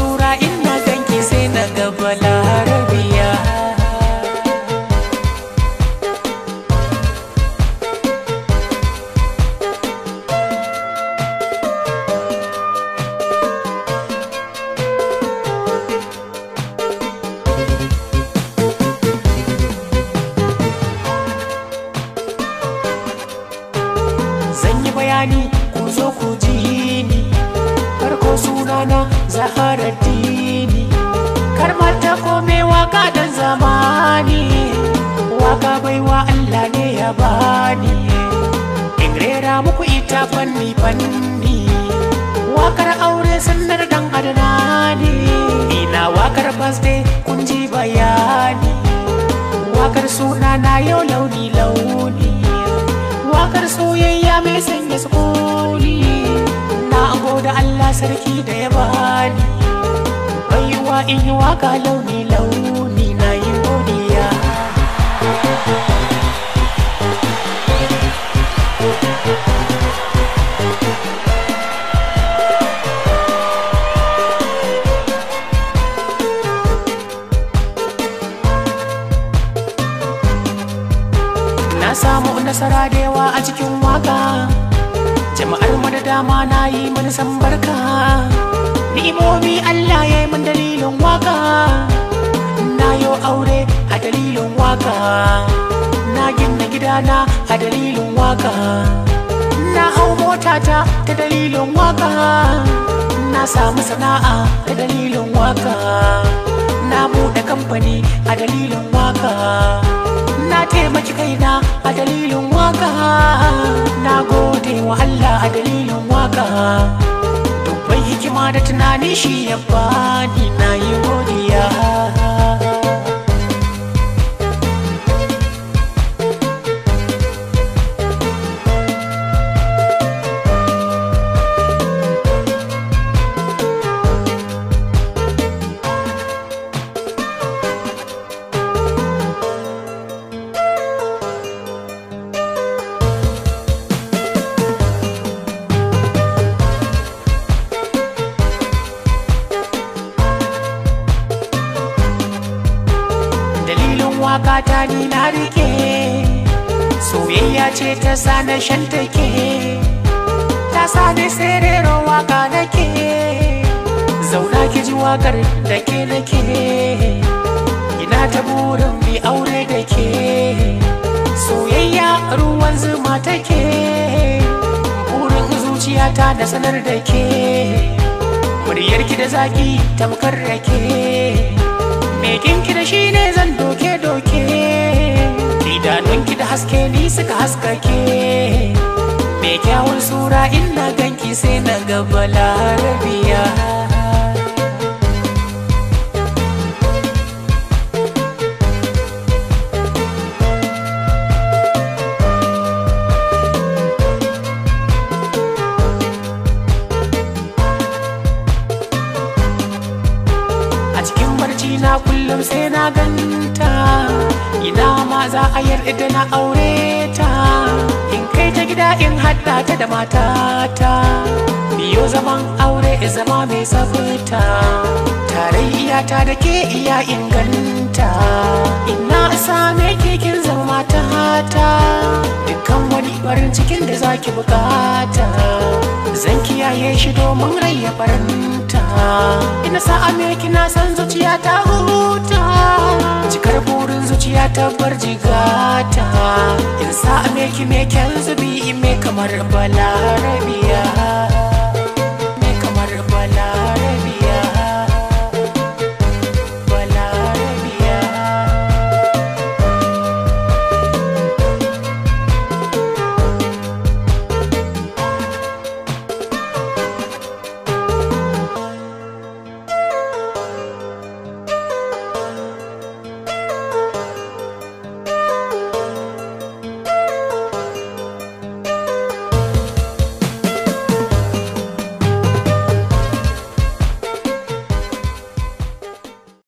sura ina ganki sai na ga Balarabiya. Zan yi bayani ku zo ku ji ni. Farko sunana Zaharaddini. Karmar ta kome waka dan zamani. Waka baiwa Allah ne ya bani. In rera muku ita fanni fanni. Wakar aure sannar dan adnani. Ina wakar birthday kun ji bayani. Wakar sunana yau launi launi. Wakar soyayya mai sanya sukuni. Na gode Allah sarki da ya bani baiwa in yi waka launi launi, na yi godiya. Na samu nasara da yawa a cikin waka. Jama'ar mu da dama na yi mana san barka. Ni'imomi Allah ya yi min dalilin waka. Na yo aure a dalilin waka. Na gina gidana a dalilin waka. Na hau motata ta dalilin waka. Na samu sana'a ta dalilin waka. Na buɗe kamfani a dalilin waka. Na taimaki kaina a dalilin waka. Na gode wa Allah a dalilin waka. Dubban hikima da tunani shi ya bani, na yi godiya. Dalilin waka ta ni na rike, soyayya ce ta sa na shantake, ta sa ni serero waka nake. Zauna ki ji wakar da ke nake, ina ta burin mi aure da ke. Soyayya ruwan zuma take, burin zuciyata da sanar da ke. Muryarki da zaki tamkar rake, mekinki da shi ne zan doke doke. Idanunki da haske ni suka haskake. Me kyawun sura ina ganki sai na ga Balarabiya. A cikin barci na kullum sai na ganta. Ina ma za a yarda na aure ta. In kai ta gida in haɗa ta da matata. Biyo zaman aure zama mai tsafta. Tarayya ta da ke iya inganta. Ina same ke kin zama matata. Dukkan wani farin cikin da zaki bukata, zan kiyaye shi domin rai ya faranta. Ina sa'a me kina san zuciya ta huta. Cikar burin zuciya ta bar jigata. In sa'a me ki me kyan zubi in me kamar Balarabiya.